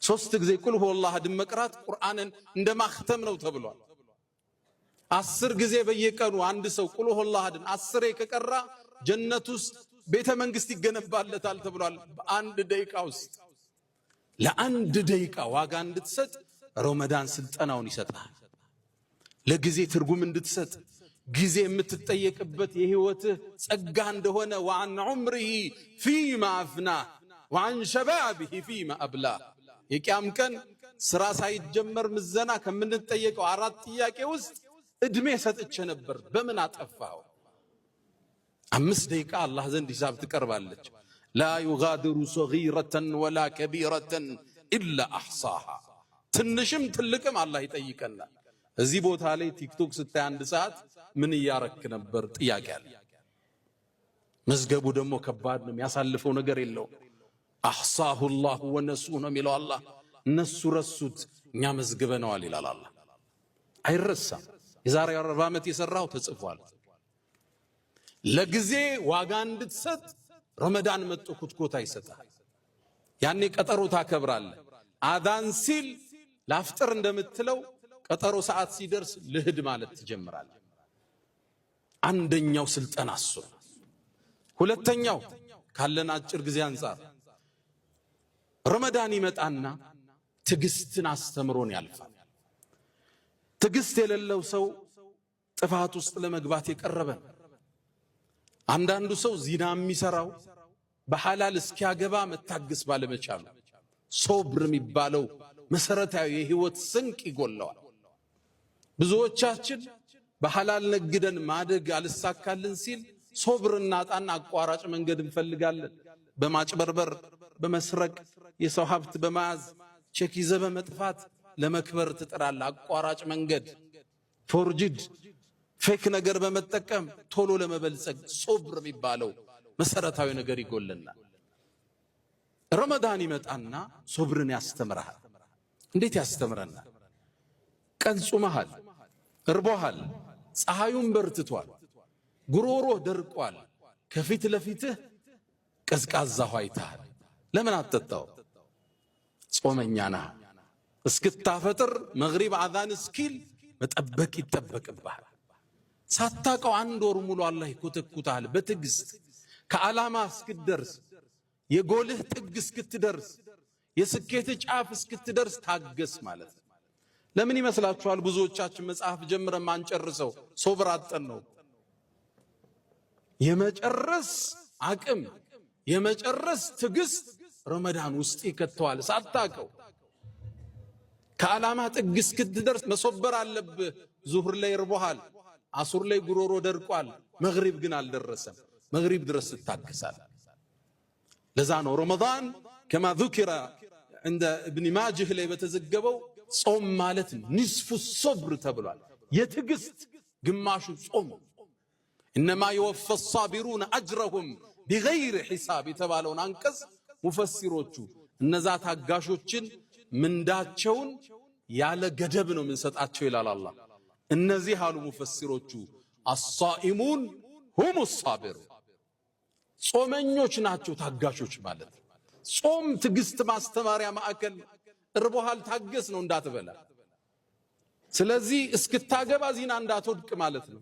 ሶስት ጊዜ قل هو الله أحد መቅራት ቁርአንን እንደ ማክተም ነው ተብሏል። 10 ጊዜ በየቀኑ አንድ ሰው قل هو الله أحد ን 10 ከቀራ ጀነት ውስጥ ቤተ መንግስት ይገነባለታል ተብሏል። በአንድ ደቂቃ ውስጥ ለአንድ ደቂቃ ዋጋ እንድትሰጥ ረመዳን ስልጠናውን ይሰጣል። ለጊዜ ትርጉም እንድትሰጥ ጊዜ የምትጠየቅበት የህይወትህ ጸጋ እንደሆነ وعن عمره فيما أفناه وعن شبابه فيما أبلاه። የቂያም ቀን ስራ ሳይጀመር ምዘና ከምንጠየቀው አራት ጥያቄ ውስጥ እድሜ ሰጥቼ ነበር፣ በምን አጠፋው? 5 ደቂቃ አላህ ዘንድ ሂሳብ ትቀርባለች። لا يغادر صغيرة ولا كبيرة إلا أحصاها። ትንሽም ትልቅም አላህ ይጠይቀናል። እዚህ ቦታ ላይ ቲክቶክ ስታይ አንድ ሰዓት ምን እያረክ ነበር ጥያቄ አለ። መዝገቡ ደግሞ ከባድ ነው፣ የሚያሳልፈው ነገር የለውም። أحصاه الله ونسوه ነው የሚለው አላህ። እነሱ ረሱት፣ እኛ መዝግበነዋል ይላል አላህ። አይረሳም። የዛሬ 40 ዓመት የሰራው ተጽፏል። ለጊዜ ዋጋ እንድትሰጥ ረመዳን መጥቶ ኩትኮታ ይሰጣል። ያኔ ቀጠሮ ታከብራለህ። አዛን ሲል ላፍጥር እንደምትለው ቀጠሮ ሰዓት ሲደርስ ልህድ ማለት ትጀምራለህ። አንደኛው ስልጠና እሱ። ሁለተኛው ካለን አጭር ጊዜ አንጻር ረመዳን ይመጣና ትዕግስትን አስተምሮን ያልፋል። ትዕግስት የሌለው ሰው ጥፋት ውስጥ ለመግባት የቀረበ ነው። አንዳንዱ ሰው ዚና የሚሰራው በሐላል እስኪያገባ መታገስ ባለመቻሉ ሶብር የሚባለው መሰረታዊ የህይወት ስንቅ ይጎለዋል። ብዙዎቻችን በሐላል ነግደን ማደግ አልሳካልን ሲል ሶብር እናጣና አቋራጭ መንገድ እንፈልጋለን። በማጭበርበር፣ በመስረቅ፣ የሰው ሀብት በመያዝ፣ ቼክ ይዘህ በመጥፋት ለመክበር ትጥራለህ። አቋራጭ መንገድ forged fake ነገር በመጠቀም ቶሎ ለመበልጸግ ሶብር የሚባለው መሰረታዊ ነገር ይጎልናል። ረመዳን ይመጣና ሶብርን ያስተምርሃል። እንዴት ያስተምረናል? ቀን ጾመሃል፣ እርቦሃል፣ ፀሐዩን በርትቷል፣ ጉሮሮህ ደርቋል። ከፊት ለፊትህ ቀዝቃዛ ውሃ አይተሃል። ለምን አትጠጣው? ጾመኛ ነህ። እስክታፈጥር መግሪብ አዛን እስኪል መጠበቅ ይጠበቅብሃል። ሳታቀው አንድ ወር ሙሉ አላህ ይኮተኩታል በትዕግስት ከዓላማ እስክትደርስ፣ የጎልህ ጥግ እስክትደርስ፣ የስኬት ጫፍ እስክትደርስ ታገስ ማለት ነው። ለምን ይመስላችኋል ብዙዎቻችን መጽሐፍ ጀምረን ማንጨርሰው? ሶብር አጠን ነው። የመጨረስ አቅም የመጨረስ ትዕግስት ረመዳን ውስጥ ይከተዋል። ሳታቀው ከዓላማ ጥግ እስክትደርስ መሶበር አለብህ። ዙሁር ላይ እርቦሃል፣ አሱር ላይ ጉሮሮ ደርቋል፣ መግሪብ ግን አልደረሰም። መግሪብ ድረስ ትታገሳለህ። ለዛ ነው ረመዳን كما ذكر عند እብን ማጅህ ላይ በተዘገበው ጾም ማለት نصف الصبر ተብሏል። የትዕግስት ግማሹ ጾም። إنما يوفى الصابرون أجرهم بغير حساب የተባለውን አንቀጽ ሙፈሲሮቹ እነዛ ታጋሾችን ምንዳቸውን ያለ ገደብ ነው የምንሰጣቸው ይላል አላህ። እነዚህ አሉ ሙፈሲሮቹ الصائمون هم الصابرون ጾመኞች ናቸው ታጋሾች ማለት። ጾም ትዕግስት ማስተማሪያ ማዕከል። እርቦሃል ታገስ ነው እንዳትበላ። ስለዚህ እስክታገባ ዚና እንዳትወድቅ ማለት ነው።